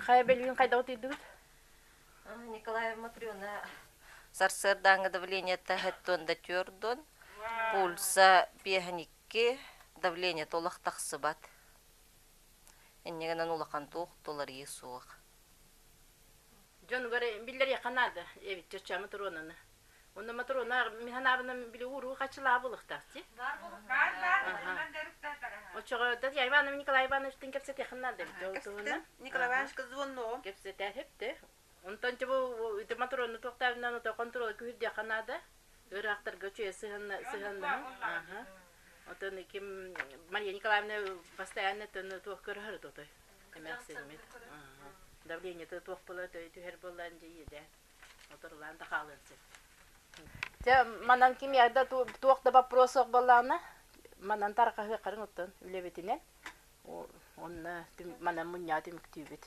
Хайа бэлиин хайдах утуйдубут? Николаев Матрена сарсыардааҥҥы давлениета хэттуонда түөрдун, пульса 52, давлениета олох тахсыбат. Иннигинэн улахан туох туларыйыы суох. Дьонугар биллэриэххэ наада эбит чочча Матронаны. Онно Матрона мин санаабынан били уруу хаччылаа булуохтаах дии. Баар баар Оччоҕо Татьяна Ивановна Николай Ивановичтыын кэпсэтиэххин наада эбит ол туһунан. Николай Ивановичка звоннуоҕум. Кэпсэтэ сөптө. Онтон чэ бу ити Матрону туохтаабынан ото контроль күһүрдиэххэ наада. Ыраахтарга үчүгэй сыһыанна сыһыаннаһын. Аха. Отон ким Мария Николаевна постоянно туох көрөһөр тотой. Эмээхсинимит. Давлениета туох буола түһэр буоллаан дьиийдэ. Оторулаан да хаалыан сөп. Дьэ, манан ким да туох да вопрос суох буоллаҕына, манан тарҕаһыаххарын оттон үлэбитинэн. Онно манан мунньаа түмүктүүбүт.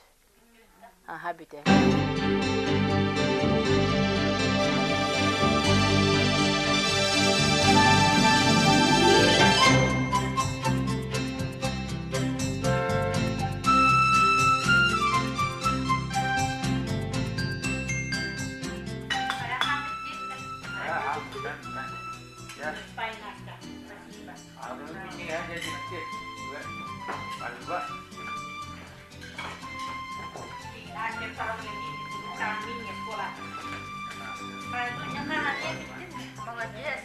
Аха бүтэ. Молодец.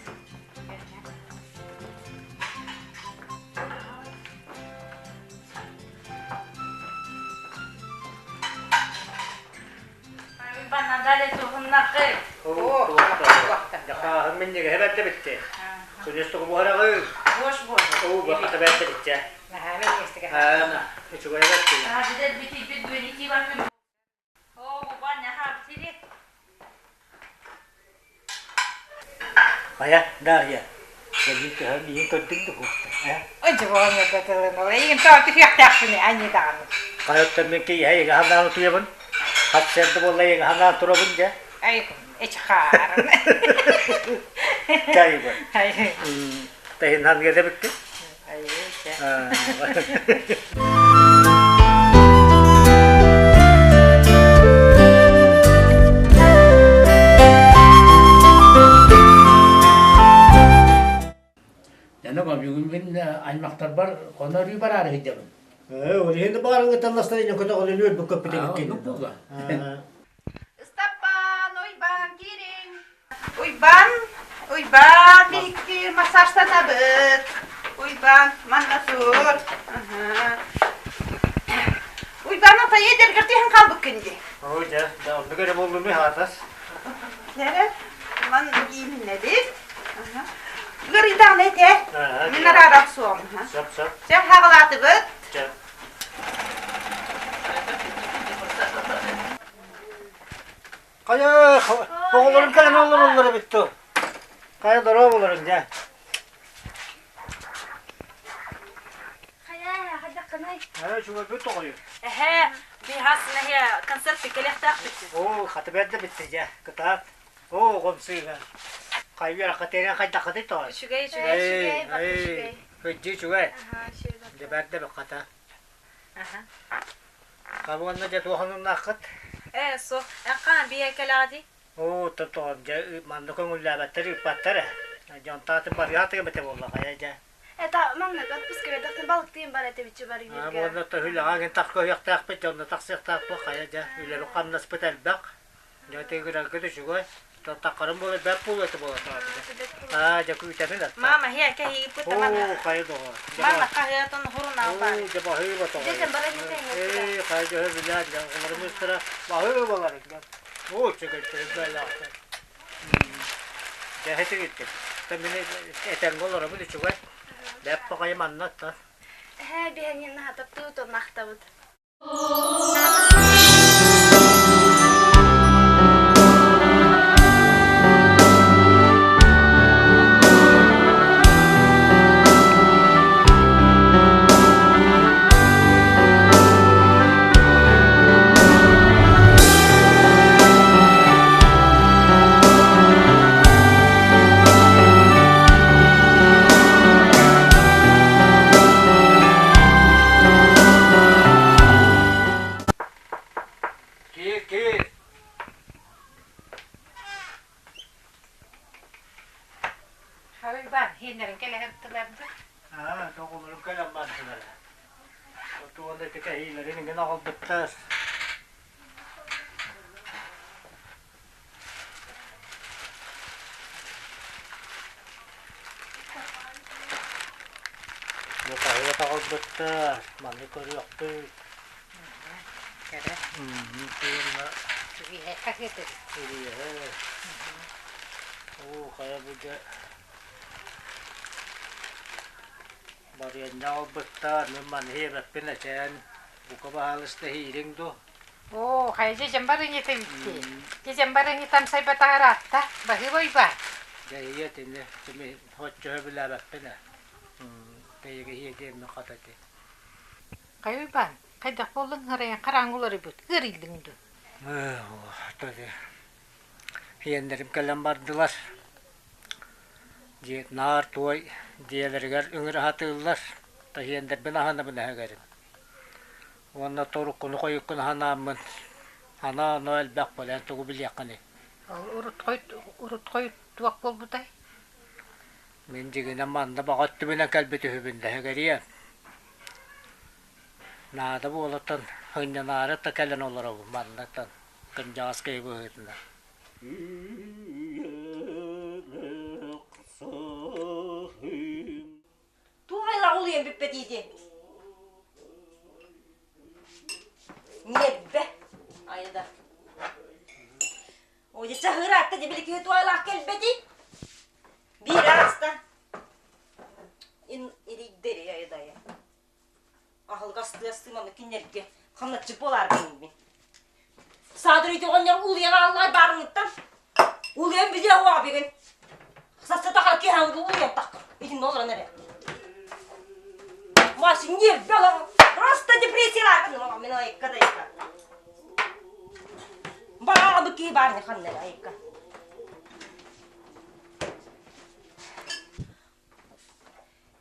Дьахааһын минньигэһэ бэрдэ битти. Күнүс тугу буһараҕый? Оо, бахата бэрдэ битте. Аана, үчүгэй бэртэ. Хайа, Дарья, кэлин төһө миигин көрдүҥ да буолта, э? Хайа оттон мин киһи эйиги ханаан утуйабын? Хас сэрдэ буолла эйиги ханаан турабын дьэ? Чайбын. Таһын ханга бүттү? Дьэ, бүгүн мин аймахтарбар хонор үй бараары сылдьабын. Ол иһин да баарыҥ ыталластар инньэ көтөҕөлөнү өлбүт көппүт эбиккин. Оннук буолла. Ыстаппаан, Уйбаан киириҥ. Уйбаан, Уйбаан биһикки массажтанабыт. Уйбаан, манна тур. Уйбаан атайы эдэргэр түһэн хаалбыккын дии. Оо дьэ, да оннук эрэ буоллуну хаатас. Эрэ, ман ииминэбит. Ыарыйдаҕына этэ. Мин араара охсуом. Сөп, сөп. Чэ, хаҕалаатыбыт. Чэ. Хайа, оҕолорум кэлэн олороллор эбит дуу. Хайа, дорооболорун дьэ. Хайа, хайдаххыный? Ээ, үчүгэйбит тоҕойу. Эһээ, биһас нэһиэ концерт кэлиэхтээх бүттү. Оо, хаты бэрдэ бүтте дьэ, кытаат. Оо, оҕом сыыһа. Хайа үөрэххэ тиэрэн хайдаххытый тоҕой? Үчүгэй, үчүгэй, Эй, үчүгэй, эй, үчүгэй. Ыдьы үчүгэй. Аха, үчүгэй. Дьэ бэрдэ бит хата. Аха. Хабыанна дьэ туохануннааххыт? Ээ, суох. Эн биэ кэлэҕэ дии? Оо, тоҕом дьэ манна көҥүллээбэттэр, ыыппаттар ээ. Дьон таатын барыаатыга бэтэ буолла хайа дьэ. Это маннык отпуска бедахтын балыктыын бар этебиччи бар Аа, уонна төһүлэҕэ гин тахсыахтаахпыт, дьонно тахсыахтаахпыт, хайа дьэ, үлэбит хамнаспыт элбэх. Дьэ, тыгыраргыт үчүгэй. Таххарын буола бэрт буолуо этэ буола Аа, дьэ күүтэбин атта. Мама, хе, кэһииппит Оо, хайа доҕор. Мама, хаһыатын хурунаал бар. Оо, дьэ баһыыба тоҕо. Дьэ, бар этэ Ээ, хайа дьэ билээ, дьэ, оҕолорум ыстара баһыыба бар. Оо, чөкөттөрү бэлээхтэр. Дьэ, этигиттик. Мин этэҥҥэ олоробун үчүгэй. Бэрт баҕайы манна та. Эһээ, биһэнин наһатаптыы тоннахтабыт. Уйбаан, хиэннэрин кэлэһэртилэрдэ. Аа, доҕолорум кэлэн бардылар. Отуон ити кэһиилэрин иҥин аҕалбыттар. Бу хаһыат аҕалбыттар, маны көрүөхпүт. Кэрэ. Уонна Сибиэһэй хаһыат эбит. Сибиэһэй. Оо, хайа бу дьэ барыанньа аҕалбыттар, мин маны сиэбэппин эчээн, бука баһаалыста иһиириҥ дуо? Оо, хайа дьэдьэн барыанньата эбит Дьэдьэн барыанньата амсайбатах ыраатта. Баһыыба Уйбаан. Дьэ ийэ итини итини соччо сөбүлээбэппин ээ. Тэйигэ иһиэ диэммин хата ити. Хайа Уйбаан, хайдах буоллуҥ ырайан хараҥа уларыйбыт, ыарыйдыҥ дуу? Ийэннэрим кэлэн бардылар. Дьиэ наар туой дьиэлэригэр ыҥыра сатыыллар. Таһиэннэрбин аһынабын эһэгэрим. Уонна торуккуну-хойуккуну санааммын, анаа-оноо элбэх буолан тугу билиэххиний? Урут хойут урут хойут туох буолбутай? Мин дьиҥинэн манна баҕа өттүбүнэн кэлбит үһүбүн дэһэгэриэ. Наада буолартан сынньанаары да кэлэн олоробун маннаттан кырдьаҕас киһи быһыытынан. Туох айылаах улуйан бүппэт иити? Ньиэрбэ. Айда. Ой, чаһыыраатта дебили киһи туайлаах кэлбэтий? Биир ааста. Ин ирийдери айдая. Аһылгас тыастыы манна кинилэргэ хамначчы буолаарбын Саадыр ити оҕонньор улуйан ааллаай баарыҥыттан. Улуйан билиэ уоҕа бигин. Сассата хара киһи улуйан тахха. Итиннэ олорон эрэ. Маш, нерве просто депрессиялаах мин айыкка да айыкка. Баҕа киһи баар не ханна айыкка.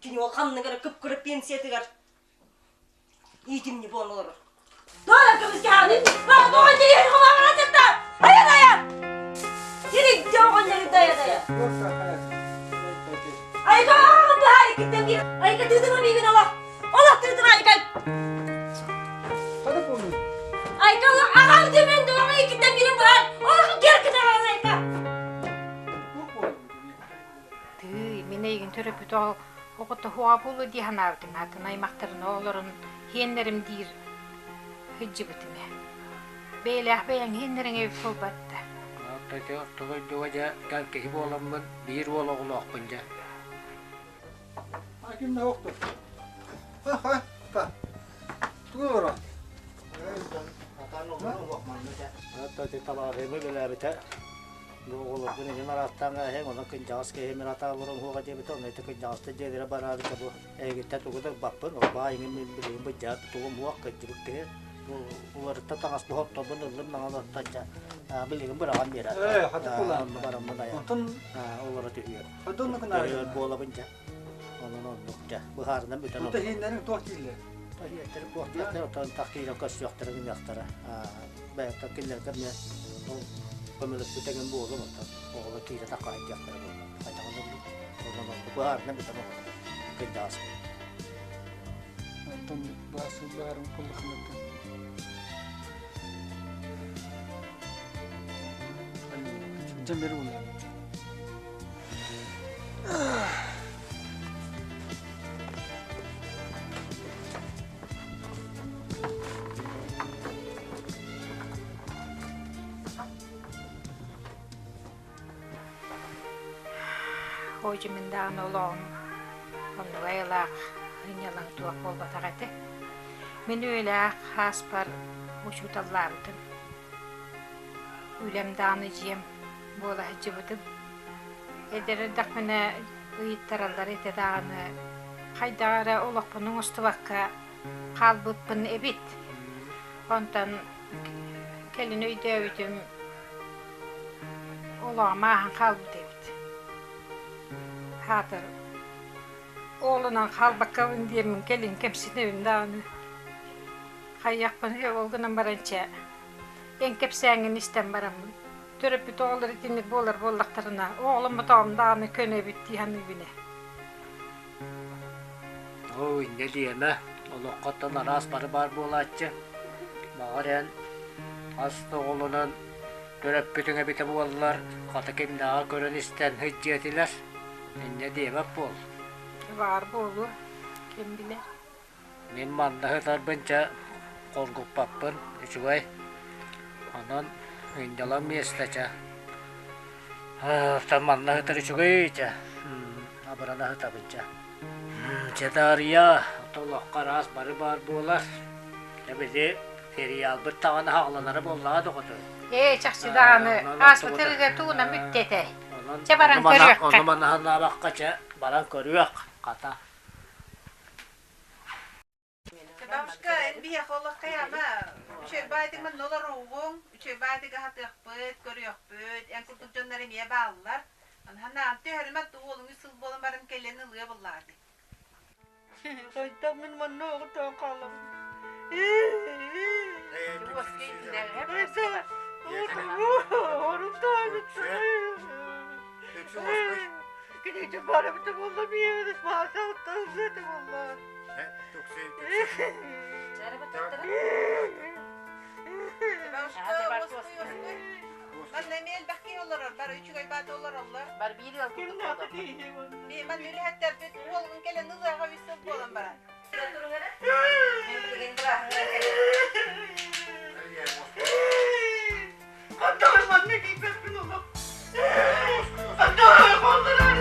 Кини ол ханныгар кып-кыра пенсиятыгар иитимни буолан олорор. Дойор көмүскэһэҕин! Тоҕо тириһин хомаҕына сытта! Айан айан! Сиригде оҕонньору дайа дайа! Айга быһаар иккиттэн биир! Айга тыытыма миигин олох! Олох тыытыма айга! Айга олох аҕаҥ түмэн дуоҕа иккиттэн биирин быһаар! Олох кэр кытаҕаҕын айга! Тыый, мин эйигин төрөппүт оҕото уһуоҕа буолуо дии санаабытым, атын аймахтарын оҕолорун һиэннэрим диир сылдьыбытым ээ. Бэйэлээх бэйэҥ һиэннэриҥ эбит буолбатта. Ити орто дойдуга дьэ кэл киһи буоламмын биир уол оҕолоохпун дьэ. Ким да охту. Ха ха. Тугу олорон? Табаарыһым үлэлээбитэ. Бу оҕолорбун иһин араастаан эһэҥ, онон кындьаҕас киһи мин атаалларым уһуоҕа диэбитэ, онно ити кындьаҕастар дьиэлэрэ бараабыта бу эһигиттэн тугу да ылбаппын, ол баай иҥин мин билигин быдьаат тугум уох кырдьыбыт киһи бу уларытта таҥас бу хотторбун ыллым наҕан оттон билигин быраҕан биэрэр. Ээ, хата кулаан. Онно бараммын айан. Онтон олоро түһүөр. Хадонну Көрөр буолабын дьэ. Онон оннук дьэ. Быһаарынан бүтэн Онто иһиннэрин туох дииллэр? Иһиэттэрин туох диэхтэр, оттон тахтыыра көрсүөхтэрин гыныахтара. Бэйэтэ кинилэргэ эмиэ ол көмөлөспүт эҥин буолуом оттон оҕолор киирэ таххаайдыахтара буолуо. Хайдаҕын онон оннук быһаарынан бүтэн оҕолор кырдьаҕас Онтон баасыллаарым куллахынаттан. Дьэ бери булар. Хоодьумун даҕаны олоҕум оннуга айылаах ынньалаҥ туох буолбатах этэ. Мин үөлээх ааспар учууталлаабытым. Үлэм даҕаны дьиэм буола сылдьыбытым. Эдэр эрдэхпинэ ыйыттараллар этэ даҕаны хайдах эрэ олохпун оҥостубакка хаалбыппын эбит. Онтон кэлин өйдөөбүтүм олоҕум ааһан хаалбыт эбит. Аатар оҕолонон хаалбаккабын диэммин кэлин кэмсинэбин даҕаны. Хайыахпын ол гынан баран чэ, эн кэпсээҥҥин истэн бараммын. Төрөппүт оҕолор итинник буолар буоллахтарына, оҕоломмотоҕум даҕаны көнөбүт дии саныыбын ээ. Оо, инньэ диэмэ, олоххоттон араас бары баар буолааччы. Баҕар эн хас да оҕолонон төрөппүтүҥ эбитэ буоллар, хата кимнээҕи көрөн-истэн сылдьыа этилэр. Инньэ диэбэт буол. Баар буолуо, ким билэр. Мин манна сытарбын дьэ хоргуппаппын, үчүгэй. Онон сынньалаҥ миэстэ чэ. Оттон манна сытар үчүгэй чэ. Абырана сытабын чэ. Чэ Дарья, олоххо араас бары баар буолар. Дьэ били сериалбыт даҕаны хаҕыланара буоллаҕа доҕотор. Ээ, чахчы даҕаны ааспытырыга тууна бүттэ этэ. Чэ баран көрүөххэ. Ону манаһанаабакка чэ баран көрүөх хата. Бабушка, эн биһиэхэ олох хайаама үчүгэй баайдык манна олоруоҕуҥ, үчүгэй баайдык аһатыахпыт, көрүөхпүт, эн курдук дьоннор эмиэ бааллар. Анаан түһэримэ уолуҥ үс сыл буолан баран кэлэн ылыа буллаҕа дии. Хайдах мин манна оҕотоон хаалабын? Киничи барыбыты булла миэбит мааса оттон булла. Манна эмиэ элбэх киһи олорор, бары үчүгэй баата олороллор. Бар биир ыал курдук олорор. Манна үлэһиттэрбит уолун кэлэн ылыаҕа үс сыл буолан баран. Хантан манна киирбэппин олох. Хантан холлорар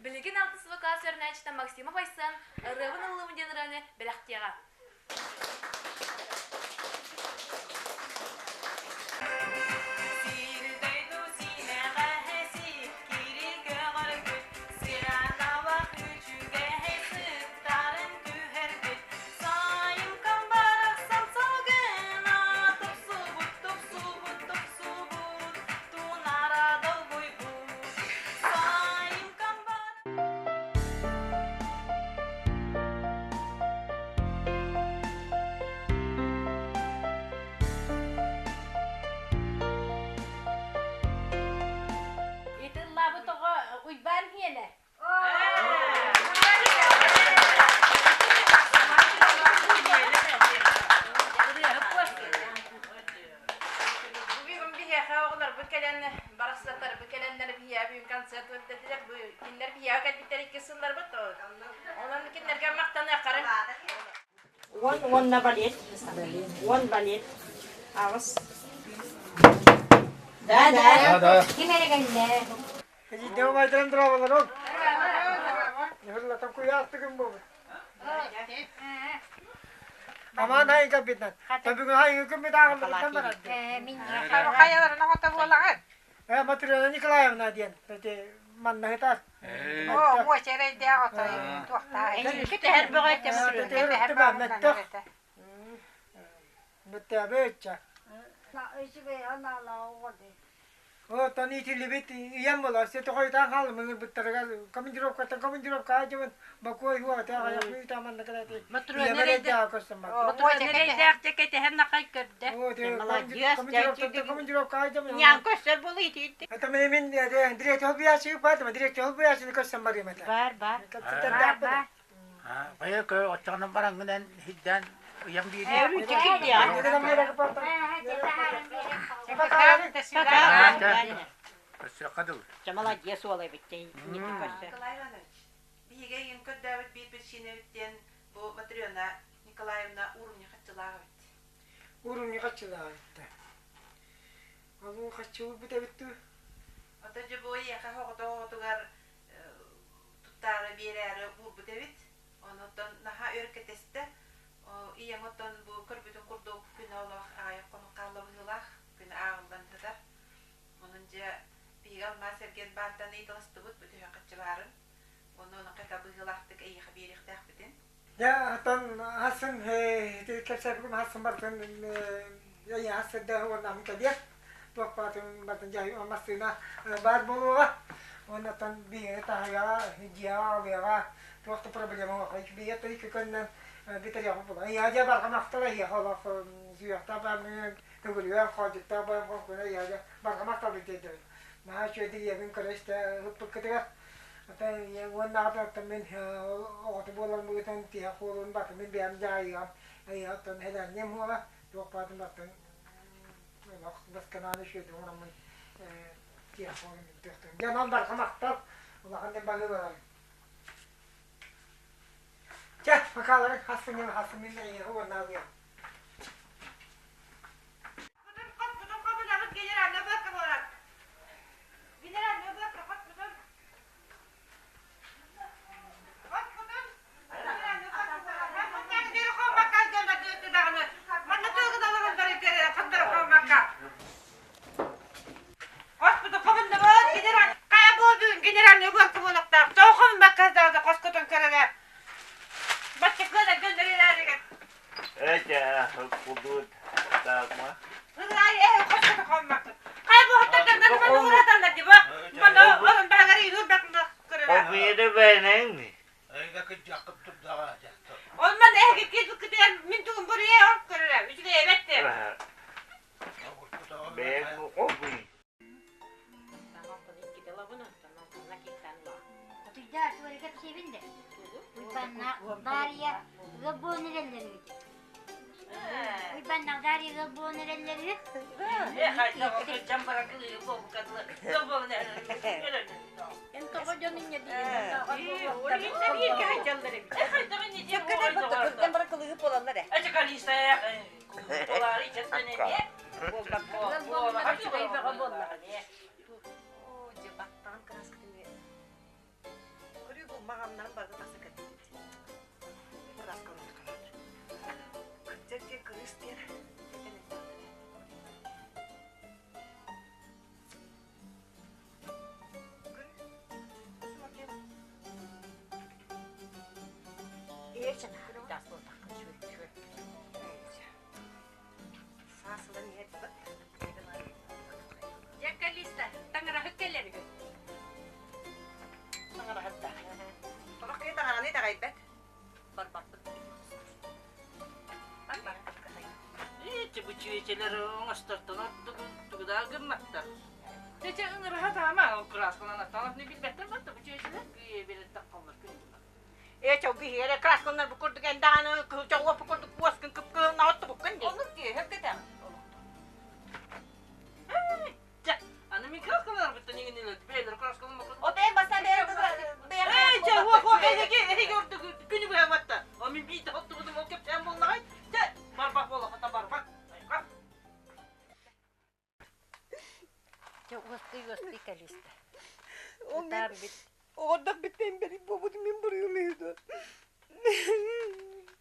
Билигин алтыс вокал сүрүнээччитэ Максимов Айсен ырыабын ыллыыбын диэн ырыаны бэлэхтиэҕэ. Итиллаабыт оҕо Уйбаан хиэнэ. Бүгүн биһиэхэ оҕолорбут кэлэн барахсаттарбыт кэлэннэр биһиэхэ бүгүн концерт көрдөрдүлэр. Бу кинилэр биһиэхэ кэлбиттэр икки сылларбыт. Онон кинилэргэ махтаныаххарыҥ. Уон уонна балет. Уон балет. Аҕыс. Да, да. Ким эрэ кэллэ? Давай здравого, Аман хайга битнен. Табүгүн хайгы күммүт ааҕыллыбыттан барар. Хайаларын оҕото буолаҕын? Э, Матрена Николаевна диэн. Эти маннаһытар. Оо, муоча эрэйдээх отой туохтаах. Тэһэр бөҕө Тэһэр бөҕө Мөттөөбөччө. Үчүгэй анаалаах оҕо дии. Оттон иитиллибит ийэм буолар. Сити хойутаан хаалым ыҥырбыттарыгар командировкаттан командировкаҕа дьыбын бокуой хуота аҕыйах мүнүүтэ манна кэлээти. Ийэбэр эрдээҕэ көрсөн бардым. Мотуруона эрэйдээх дьэ кэтэһэн нахай көрдө. Командировкаттан командировкаҕа дьыбын. Нян көстөр буолу итиитти. Это мен директор холбуйааччы баатыма директор холбуйааччыны көрсөн барыым этэ. Бар бар. Бар бар. Бэйэ көр оччоҕунан бараҥҥынан иһирдээн ыйан биэриэ. Көрсүөххэ дылы. Маладьыас уол эбит инники көрсө. Николай Иванович, биһиги эйигин көрдөөбүт биир причинабит диэн бу Матрена Николаевна уурумньу хаччылаах эбит. Уурумньу хаччылаах эбит. Ол хаччылбыт эбит дуу? Ото дьэ бу эйиэхэ оҕото-оҕотугар туттаары биэрээри уурбут эбит. Онуттан наһаа өр кэтэстэ. Ийэм оттон бу көрбүтүн курдук күнэ олох аҕыйах хонук хаалла быһыылаах. Күнэ ааҕыллан сытар. Онон дьэ биһиги алмаас эргиэн баантан ыйыталастыбыт бу төһө хаччы баарын. Уонна ону хайта быһыылаахтык эйиэхэ биэриэхтээхпитин. Дьэ, оттон хассын ити кэпсээбитим хассын бартын эйиэхэ сырда уонна ам кэлиэх туох баатын бартын дьэ массыына баар буолуоҕа уонна биһиги таһыйаҕа дьиэҕэ аҕалыаҕа туох да проблема суох биһиги икки көннөн бүтэриэхпит буолла эйиэхэ дьэ барҕа махтал эйиэхэ олох сүһүөхтээх бааммын төгүрүгэр хоолдьуктаах баам хоҥкуна эйиэхэ дьэ барҕа махталбын тиэрдэбин наһаа үчүгэйдик ийэбин көрө истэ ыппыккытыгар Уоннааҕыта оттон мин оҕото буолан быһыытынан тиһэх уолун батын мин бэйэм дьаһайыам оттон һэлээнньэм уола туох баатын баттан олох досконально үчүгэйдик оҥороммун тиһэх уолун тыахтыым. Дьэ онон барҕа махтал улахан диэн баҕыыларым. Чэ, макалары хассыҥҥын хассыҥҥын эйиэхэ уонна алыам.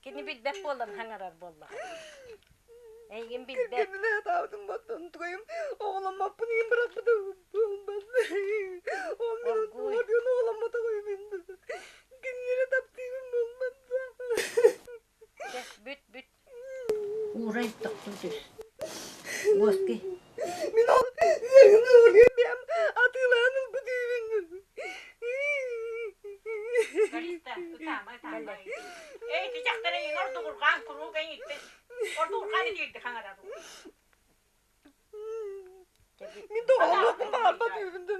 Кини билбэт буолан хаҥарар буоллаҕа. Эйигин билбэт. Оргууй. Чэ, бүт, бүт. Уурай тохтуу түс. Уоски. Эй, дьахтар эйин ордугурҕаан куруук эйиттэн ордугурҕаан итиирди хаҥарар. Мин доҕоллуохпун баҕарбат үһүбүн да.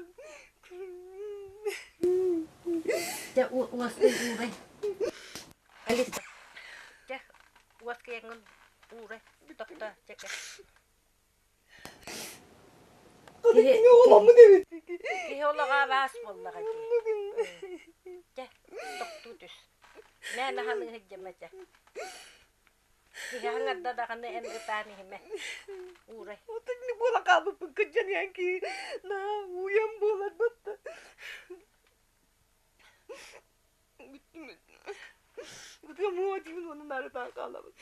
Дьэ, уоскуй уурай. Алиса. Дьэ, уоскуйаҥҥын уурай. Тохто, чэкэ. Кини оҕоломмут эбит. Киһи олоҕо абаас буоллаҕа дии. Дьэ, тохтуу түс. Мээнэ ханыыһы сылдьыма чэ. Киһи аҥарда даҕаны эн ытаан иһимэ. Уурай. Отут буола хаалбыппын кырдьан иһэн киһи наһаа уйан буолар батта. Бүтүм муо диибин уонна наарытаан хаалабын.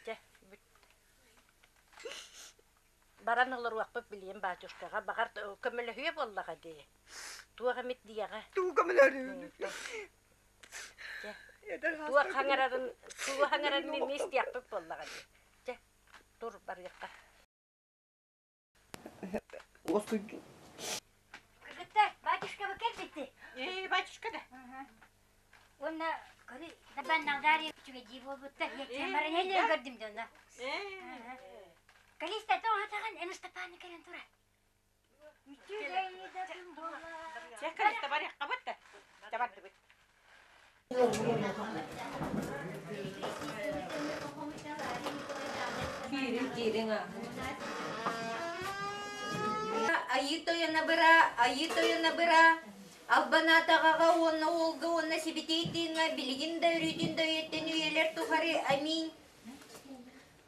Чэ, бүт. Баран олоруохпут билиэн батюшкаҕа баҕар көмөлөһүө буоллаҕа дии. Туох эмит диэҕэ. Тугу көмөлөһөрүн? Чэ, туох хаҥарарын, тугу хаҥарарын эмиэ истиэхпит буоллаҕа дии. Чэ, тур барыахха. Кыргыттар, батюшка бу кэлбити. Ээ, батюшка да. Уонна көрү баннагдари үчүгэйдии буолбуттар. Баран көрдүм дьонно. Калиста, тоҕо атаҕын эн Ыстапааны кэлэн турар. Чэ, Калиста барыахха бытта. Табардыбыт. Киириҥ, киириҥ Айыы тойоно быра, айыы тойоно быра, Албанаатаҕаҕа уонна уолга уонна сибитий тыыҥҥа билигин да өрүүтүн да үйэттэн үйэлэр тухары аминь.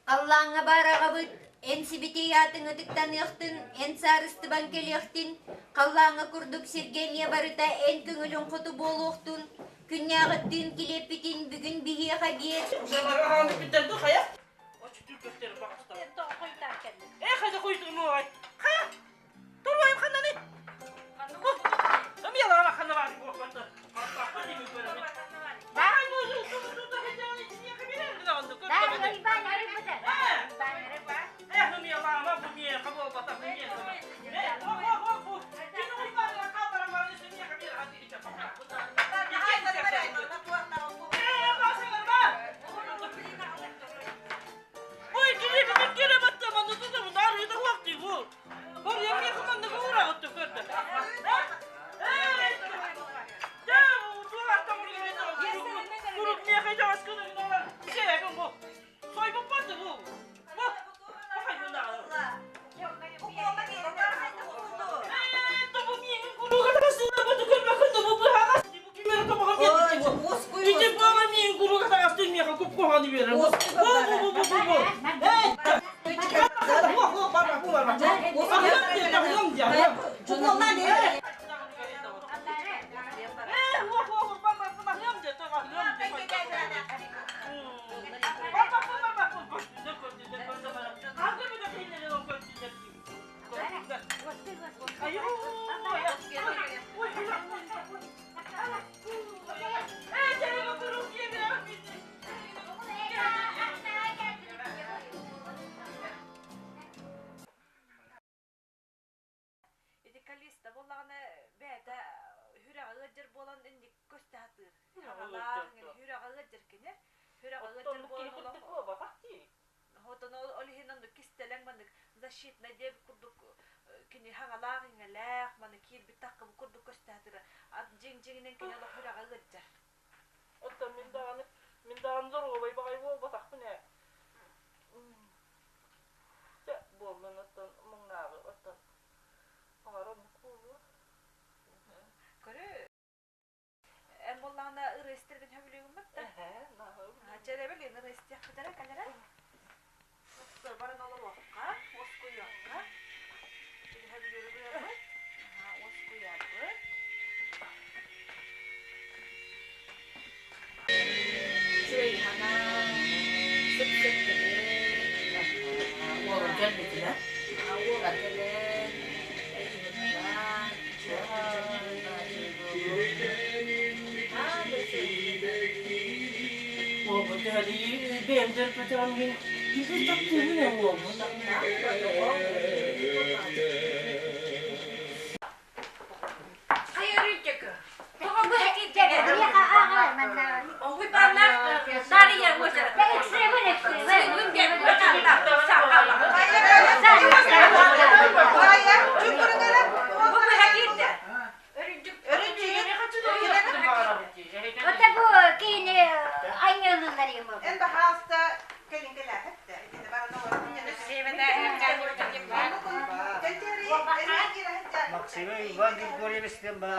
Халлааҥҥа баар аҕабыт, эн сибитий аатыҥ ытыктаныахтын, эн саарыстыбаҥ кэлиэхтин, халлааҥҥа курдук сиргэ эмиэ барыта эн көҥүлүҥ хоту буолуохтун, күннээҕиттиин килиэппитин бүгүн биһиэхэ биэр. Ити Калиста буоллаҕына бэйэтэ сүрэҕэ ыалдьар буолан инник көстө сатыыр. Хаҕалаах, сүрэҕэ ыалдьар кини. Сүрэҕэ ыалдьар буолан Хотон ол иһин оннук кистэлэҥ маннык защитнай диэбит курдук кини хаҥалаах иҥэлээх маны киирбит таккыбыт курдук көстө сатыыра. Дьиҥ-дьиҥинэн кини олох сүрэҕэ ыалдьар. Оттон мин даҕаны мин даҕаны доруобай баҕайы буолбатахпын ээ. Чэ, буоллун оттон муҥнааҕы оттон аҥара оннук буолуо. Көрү эн буоллаҕына ырыа истэргин сөбүлүүгүн да? Чэрэбил ырыа истиэхпит эрэ кэлэрэ. Баран олоруохха, уоскуйуохха. Сөбүлүүр ырыабыт. Уоскуйабыт. Үчүгэй санаа, сып-сып Уолум кэлбитинэ. Уола кэлэн, Уолбут төһөлүү бэйэм төрөппөтөҕүм иһин киһи таптыыбын ээ уолбун. Тоҕо бу Ота бу киини анньыллар ему. Эн баһаалыста кэлин кэлээхэтте. Итини баран Максима Иван Григорьевич диэн баар.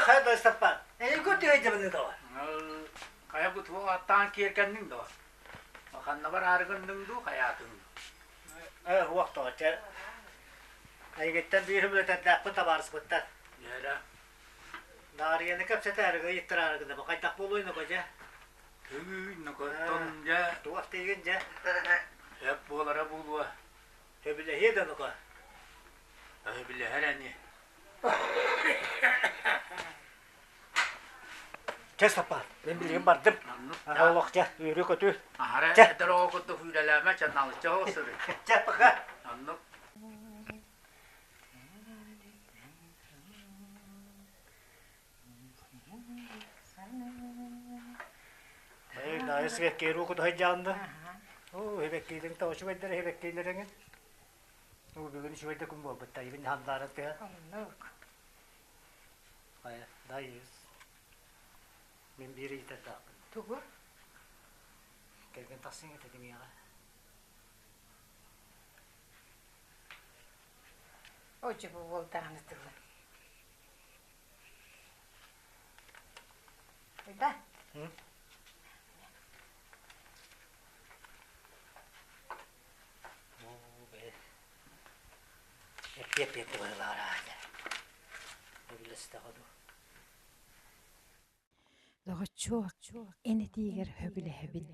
Хайа Степан, эйгү тиһэйдебин доо. Хайа бу туох аттаан киэркэнниҥ доо? Ханна бараарыгынныҥ дуу, хайаатыҥ дуу? Ээ, уох тоҕо, чэ. Эйигиттэн биир үлэтэрдээхпин табаарыспыттар. Эрэ. Даарыйаны кэпсэтээри ыйыттараары гынна, хайдах буолуой нөкө дьэ? Тыый, нөкөттон дьэ. Туох тиигин дьэ? Эп буолара буолуо. Сөбүлэһиэ да нөкө. Сөбүлэһэр ини. Чэ, Саппаар, мин билигин бардым. Олох дьэ, үөрүү-көтүү. Аһара Чэ. эдэр оҕо курдук үлэлээмэ, чэ, налычча оҕусурый. Чэ, пока. Оннук. Эй, Даайа сибэккиэр уу кутуһайдьаанна. Оо, сибэккиилэриҥ тоҕо үчүгэйдэр, сибэккиилэриҥин. Уу, бүгүн үчүгэй да күн буолбут, тайыбын хандаара тыа. Оннук. Хайа, Даайыс. Мин биир ыйытардаахпын. Тугу? Кэргэн тахсыҥ этэ миэхэ. Очу бу буолдаҕына тылы. Да. Эппиэт быһыылаах Өбүлэстэҕэ дуу. Доҕоччуок, эн этиигэр сөбүлэһэбин.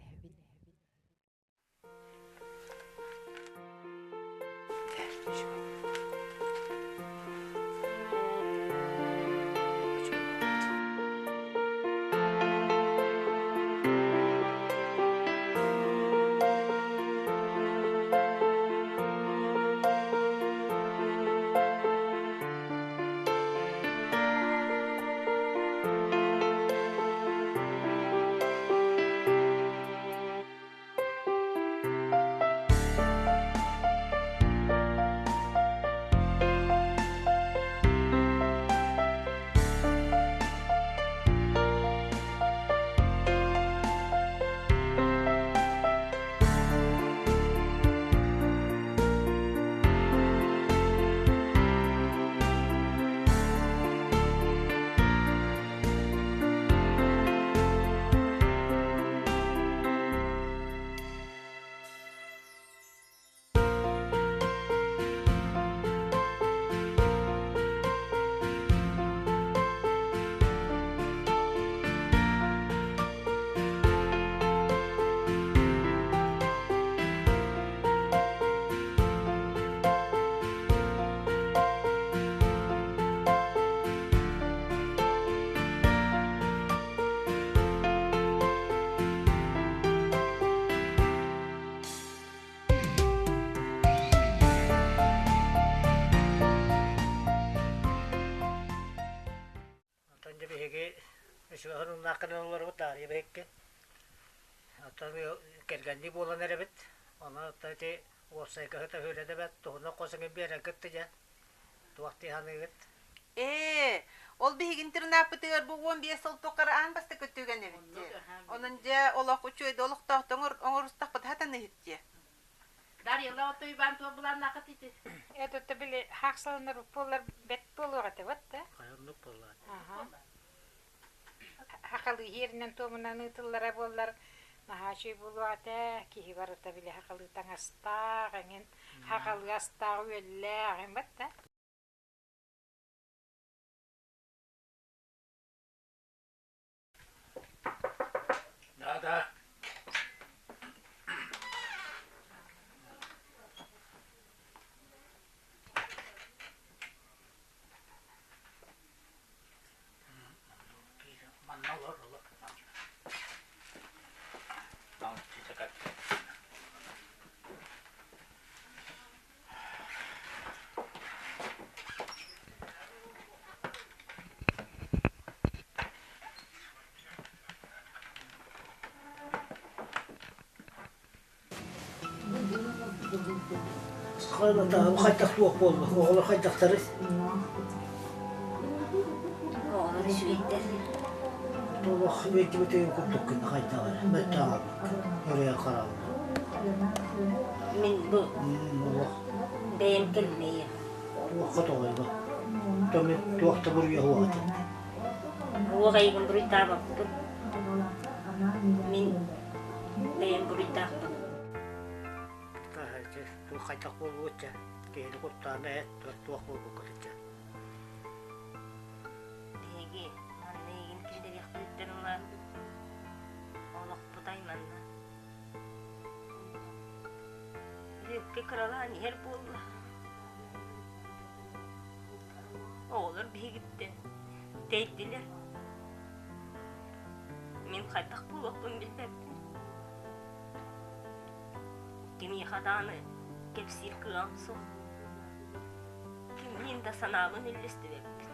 Оттон дьэ биһиги үчүгэй умнааххынан олоробут Даарыйа биһикки. Оттон кэргэннии буолан эрэбит. Онон оттон ити уопсайга сыта үөрэнэбэт, туһунан хос эҥин биэрэргит да дьэ. Туох дии саныыгыт? Ээ, ол биһиги интернаппытыгар бу 15 сыл тухары аан бастакы түгэн эбит дии. Онон дьэ олох үчүгэй да олохтоохтон оҥорустахпыт хатан иһит дии. Дарьяла отто Иван туох былааннааххыт ити? Это били хаахсаланар буоллар бэт буолуох этэ вот да. Хайоннук буоллаат. Хахалы иһиэринэн туомунан ыытыллара буоллар наһаа үчүгэй буолуох этэ. Киһи барыта били хахалы таҥастаах, эҥин хахалы астаах үөллээх, эҥин бат да. Да, да. Манна олор, олор. Хайдах туох буолла? Оҕолор хайдахтарый? Оҕолор үчүгэйдэр. Туох үөрдүбүт курдук гына хайдах эрэ мөттөөҕөрбүк өрөйөн хараалла. Мин бу бэйэм кэлмэйим. Туохха тоҕойго? Томми туох да буруйа суох этэ. Уох эйигин буруйдаабаппын. Мин бэйэм буруйдаахпын. Туох хайдах буолбут чэ киһини куттаама эт туох буолбуккут чэ. Биһиги манна эйигин киллэриэхпититтэн ыла олохпут айманна. Бүөккэ кыралаан иһэр буолла. Оҕолор биһигиттэн тэйдилэр. Мин хайдах буолуохпун билбэппин. Кимиэхэ даҕаны кэпсиир кыаҕым суох. Кимниин да санаабын үллэстибэппин.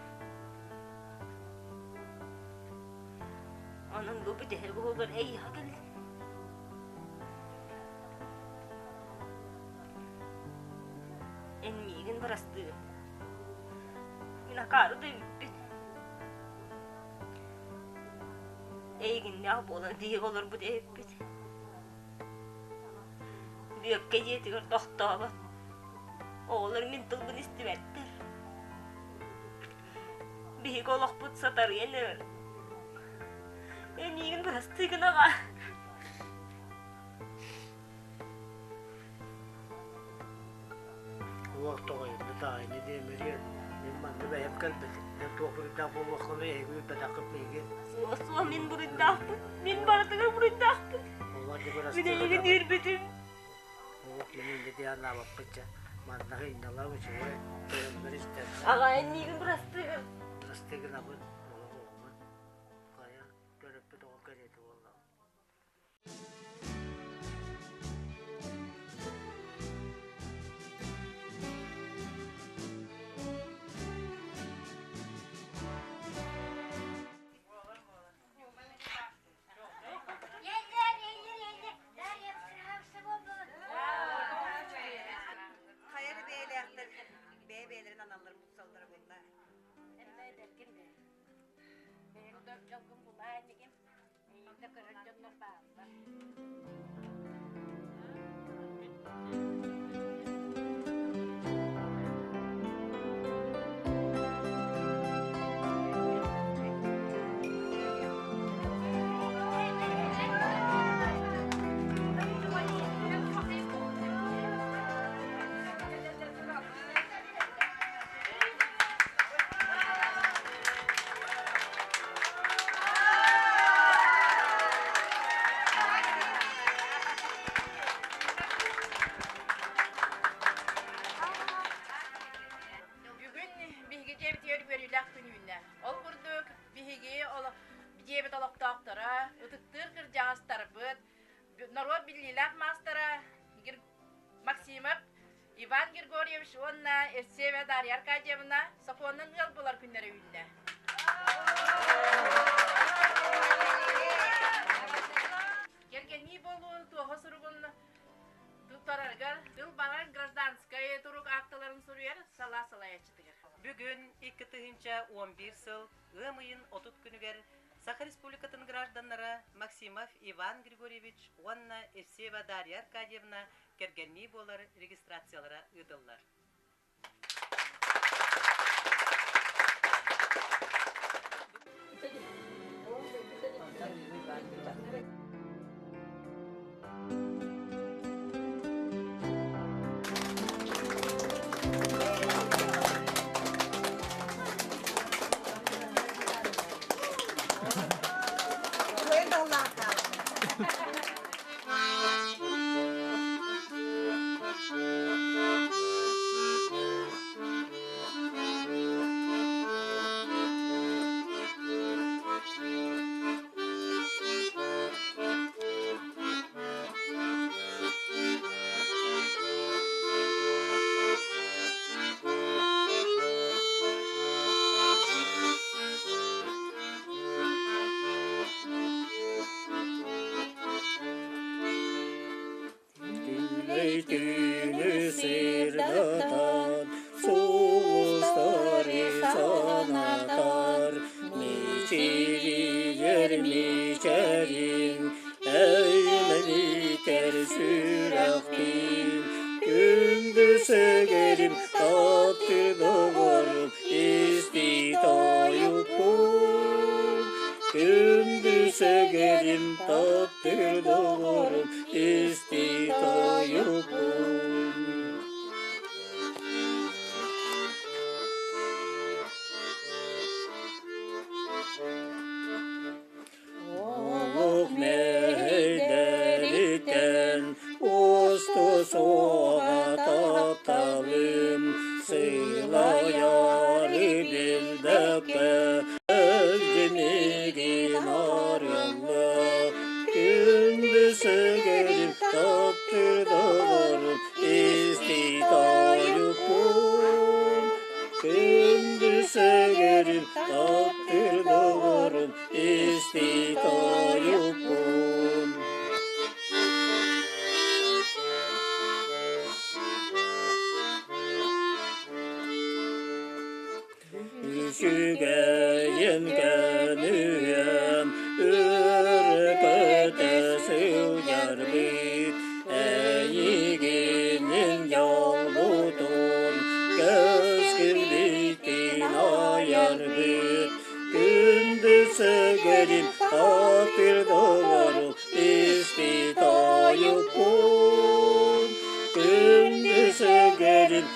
Онон бу бүтэһик уһугар эйиэхэ кэллим. Эн миигин бырастыы. Мин акаары да эбиппин. Эйигиннээх буолан биһиги олорбут эбиппит. Бүөккэ дьиэтигэр тохтообот. Оҕолор мин тылбын истибэттэр. Биһиги олохпут сатарыйан эрэр. Эн миигин бырастыы гынаҕа. Уох тоҕойунна таайны диэмэриэн мин манна бэйэм кэлбитим. Эн туох буруйдаах буолуоххуна эһиги билбэтэххит миигин. Суох, суох, мин буруйдаахпын. Мин барытыгар буруйдаахпын. Мин эйигин үүрбүтүм. Уох мин инде диэн анаабаппычча. Манна ыйналаах үчүгэй. Тойоннор истэллэр. Аҕа, эн миигин бырастыы гын. Бырастыы гынабын. Олох оҕобун. Хайа, төрөппүт оҕо кэриэтэ буоллаҕым. Хайа эрэ бэйэлээхтэр бэйэ-бэйэлэрин аналларын булсаллара буолла. Бүгүн биһиги дьиэбитигэр үөрүүлээх күн үүннэ. Ол курдук биһиги дьиэбит олохтоохторо, ытыктыыр кырдьаҕастарбыт, норуот биллиилээх маастара Максимов Иван Григорьевич уонна Евсеева Дарья Аркадьевна сокуоннан ыал буолар күннэрэ үүннэ. Кэргэннии буолуу туоһу суругун туттарарыгар тыл баран гражданскай турук аакталарын суруйар салаа салайааччытыгар. Бүгүн 2011 сыл ыам ыйын 30 күнүгэр Саха Республикатын гражданнара Максимов Иван Григорьевич уонна Евсеева Дарья Аркадьевна кэргэннии буолар регистрациялара ыытыллар. түүнү сырдатан, сулустары санатар, мичилийэр мичэриҥ, эймэнитэр сүрэхпин, күндү сэгэрим, таптыыр доҕорум, истии тойукпун. Күндү сэгэрим, таптыыр доҕорум, истии тойукпун. Олох мэһэйдэриттэн усту суоҕа тапталым сылайары билбэккэ өлдүмигин арыалла күндү сэгэрим таптыыр доҕорум истии тойукпун күндү сэгэрим таптыыр доҕорум истии тойукпун. Үчүгэйин көнүөм, өрө-көтө сылдьарбыт, эйигинин дьолбутун, көскүлбүтүн айарбыт, күндү сэгэрим, таптыыр доҕорум, истии тойукпун. Күндү сэгэрим,